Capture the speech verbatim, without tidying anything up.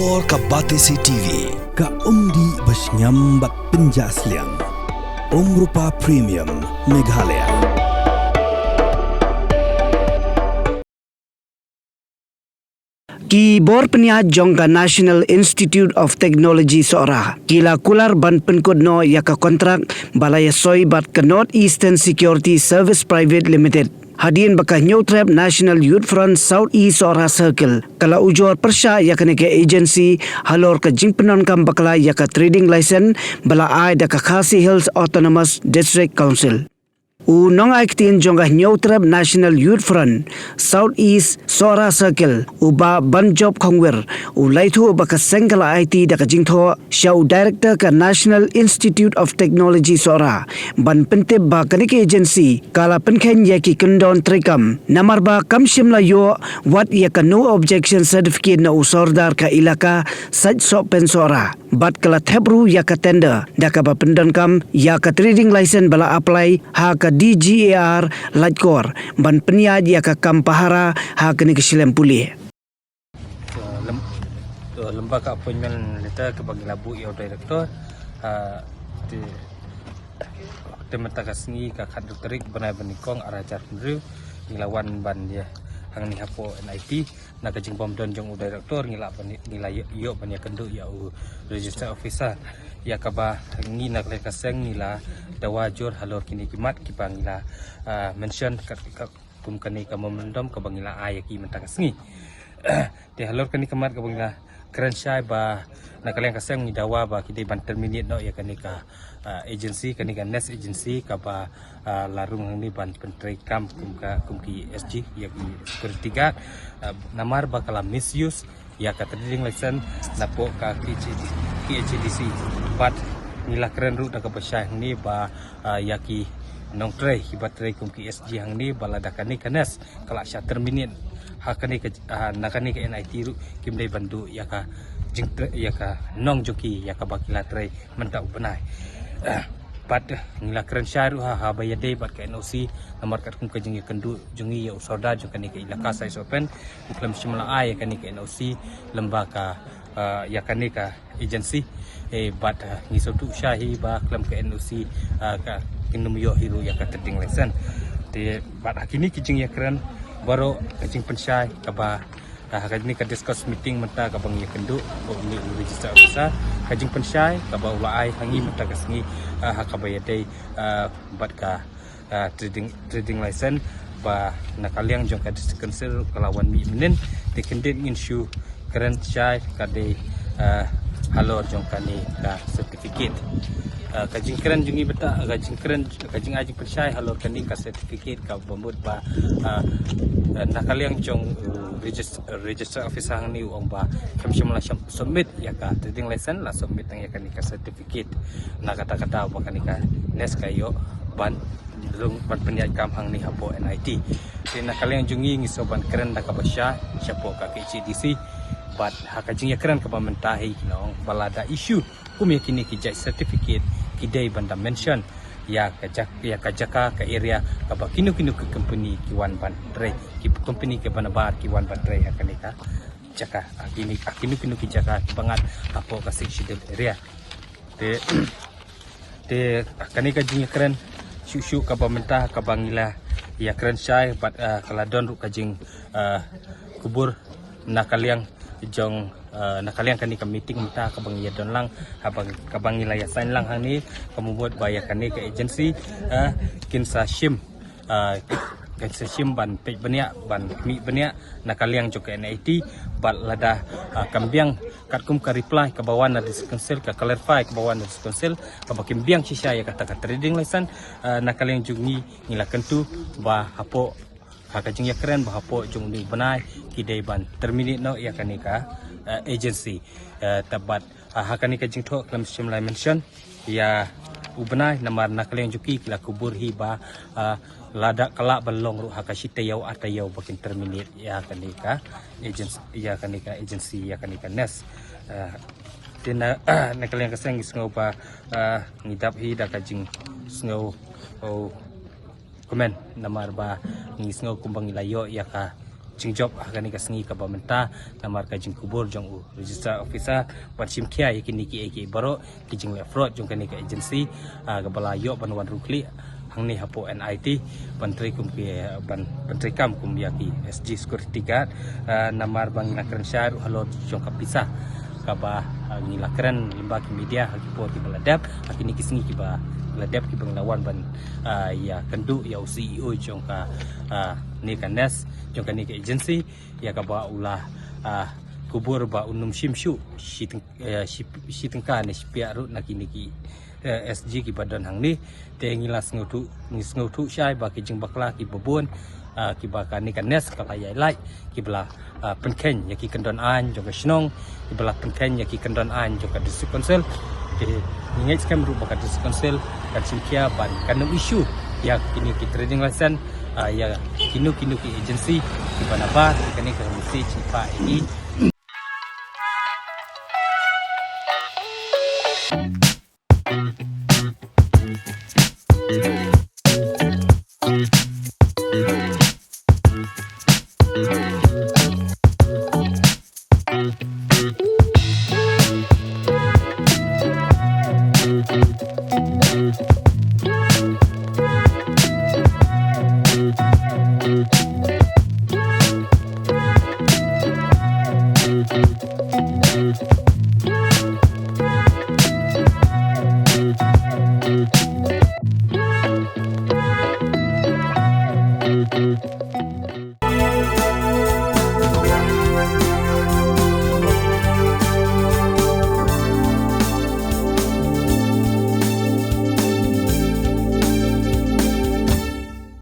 Or ka Batesi T V, ka umdih ba shngiam bad pynjah sliang. Umrupa Premium, Meghalaya. Ki bor pynïaid jong ka National Institute of Technology Sohra ki la kular ban pynkut noh ïa ka kontrak ba la ïasoi bad ka North Eastern Security Service Private Limited. Hadien ba ka Hynñiewtrep National Youth Front South East Sohra Circle ka la ujor pyrshah ïa kane ka agency halor ka jingpyndonkam bakla ïa ka trading license ba la ai da ka Khasi Hills Autonomous District Council. U nongai ktien jong ka Hynñiewtrep National Youth Front South East Sohra Circle, u Bah Banjop Khongwir, u la ïathuh ba ka seng ka la aiti da ka jingthoh sha u Director ka National Institute of Technology Sohra ban pyntip ba kane ka agency ka la pynkheiñ ïa ki kyndon treikam namar ba kam shym la ïoh wat ïa ka no objection certificate na u sordar ka ilaka Saitsohpen Sohra. Bad ka la thep ruh ïa ka tender da kaba pyndonkam ïa ka trading license ba la apply ha ka D G A R Laitkor ban pynïaid ïa ka kam pahara ha kane ka shlem pule. To, lem-, to, lem bad ka appointment letter kaba ngi la buh ïa u director, ha, te, te mynta ka sngi ka khatar tarik bnai ba nyngkong arhajar hynriew ngi la wan ban ïa hangne hapoh N I T. Na ka jingbym don jong u director ngi la ban, ngi la ïoh, ïoh ban ïakynduh ïa u register officer. Ïa kaba ngi na ka liang ka seng ngi la dawa jur halor kine ki mat kiba ngi la, ah, mention kat, kat, kum kane ka memorandum kaba ngi la ai ïa ki mynta ka sngi. Te halor kane ka mat kaba ngi la kren shai ba na ka liang ka seng ngi dawa ba ki dei ban terminate noh ïa kane ka, ah, agency, kane ka NEST agency kaba, ah, la rung hangne ban pyntreikam kum ka, kum ki S G, ïa ki security guard, ah, namar ba ka la misuse ïa ka trading license napoh ka K H A D C. Bad ngi la kren ruh da kaba shai hangne ba, ah, ïa ki nongtrei kiba trei kum ki S G hangne ba lada kane ka NEST ka la shah terminate ha kane ka, ah, na kane ka N I T ruh kim dei ban duh ïa ka jingtrei, ïa ka nong jong ki ïa kaba ki la trei mynta u bnai. Ah, bad, eh, ngi la kren shai ruh ha, haba ïadei bad ka N O C namar katkum ka jingïakynduh jong ngi ïa u sordar jong kane ka ilaka Saitsohpen, ngi khlem shym la ai ïa kane ka N O C lem bad ka, ah, ïa kane ka agency. Eh, bad, ah, ngi sngewthuh shai hi ba khlem ka N O C, ah, ka kin ym ïoh hi ruh ïa ka trading license. Te bad ha kine ki jingïakren baroh ka jingpynshai kaba, ah, ha kane ka discuss meeting mynta kaba ngi ïakynduh bad une u register officer, ka jingpynshai kaba u la ai ha ngi mynta ka sngi, ah, ha kaba ïadei, ah, bad ka, ah, trading, trading license ba na ka liang jong ka District Council ka la wan mih mynnin. Te kyndit ngin shu kren shai ka dei, ah, halor jong kane ka certificate. Ah, ka jingkren jong ngi mynta, ka jingkren, ka jingai jingpynshai halor kane ka certificate kaba mut ba, ah, na ka liang jong, uh, regis-, register officer hangne u ong ba kam shym la shym submit ïa ka trading license, la submit tang ïa kane ka certificate. Na kata kata ba kane ka NEST ka ïoh ban rung ban pynïaid kam hangne hapoh N I T. Te na ka liang jong ngi ngi sngewbha ban kren da kaba shai shapoh ka K H A D C. Bad ha ka jingïakren kaba mynta hi ki la ong ba lada issue kum ïa kine ki jait certificate ki dei ban da mention ïa ka jak-, ïa ka jaka, ka area kaba kino kino ki company ki wan ban trei, ki company kiba nabar ki wan ban trei ha kane ka jaka, ha kine, ha kino kino ki jaka kiba ngat hapoh ka Sixth Schedule area. Te, te kane ka jingïakren shuh shuh kaba mynta kaba ngi la ïakren shai bad, ah, ka la don ruh ka jing, ah, kubur na ka liang jong, ah, na ka liang kane ka meeting mynta kaba ngi ïa don lang, haba, kaba ngi la ïa sign lang hangne, ka mut ba ïa kane ka agency, ah, kin sa shim, ah, kin sa shim ban peit bniah, ban mih bniah na ka liang jong ka N I T, bad lada, ah, kam biang katkum ka reply kaba wan na District Council, ka clarify kaba wan na District Council kaba kim biang shisha ïa kata ka trading license, ah, na ka liang jong ngi ngi la kyntu ba hapoh ha ka jingïakren ba hapoh jong une u bnai ki dei ban terminate noh ïa kane ka, eh, agency. Eh, te bad, ah, ha kane ka jingthoh khlem shym la mention ïa u bnai namar na ka liang jong ki ki la kubur hi ba, ah, lada ka lah ban long ruh ha ka shi taïew ar taïew ba kin terminate ïa kane ka agency, ïa kane ka agency, ïa kane ka NEST. Eh, te na, na ka liang ka seng ngi sngew ba, ah, ngi dap hi da ka jingsngew, oh, comment namar ba ngi sngew kumba ngi la ïoh ïa ka jingjop ha kane ka sngi kaba mynta, namar ka jingkubur jong u Register Officer ban shim khia ïa kine kiei kiei baroh ki jingleh fraud jong kane ka agency, ah, kaba la ïoh ban wan riewkhlieh hangne hapoh N I T ban trei kum ki, ban, ban trei kam kum ïa ki S G security guard, ah, namar ba ngi la kren shai ruh halor jong ka pisa kaba, ah, ngi la kren lyngba ki media ha ki por kiba la dep, ha kine ki sngi kiba la dep kiba ngi la wan ban, ah, ïakynduh ïa u C E O jong ka, ah, ne ka NEST, jong kane ka agency, ïa kaba u la, ah, kubur ba un ym shim shuh shi tyng-, eh, shi, shi tyngka ne shi pyiar ruh na kine ki, eh, S G kiba don hangne. Te ngi la sngewthuh, ngi sngewthuh shai ba ki jingbakla kiba bun, ah, kiba kane ka NEST ka la ïai lait, kiba la, ah, pynkheiñ ïa ki kyndon aiñ jong ka shnong, kiba la pynkheiñ ïa ki kyndon aiñ jong ka District Council. Te ngi ngeit skhem ruh ba ka District Council kan shim khia ban, kan ym issue ïa kine ki trading license, ah, ïa kino kino ki agency kiba na bar ïa kane ka message ïa ki.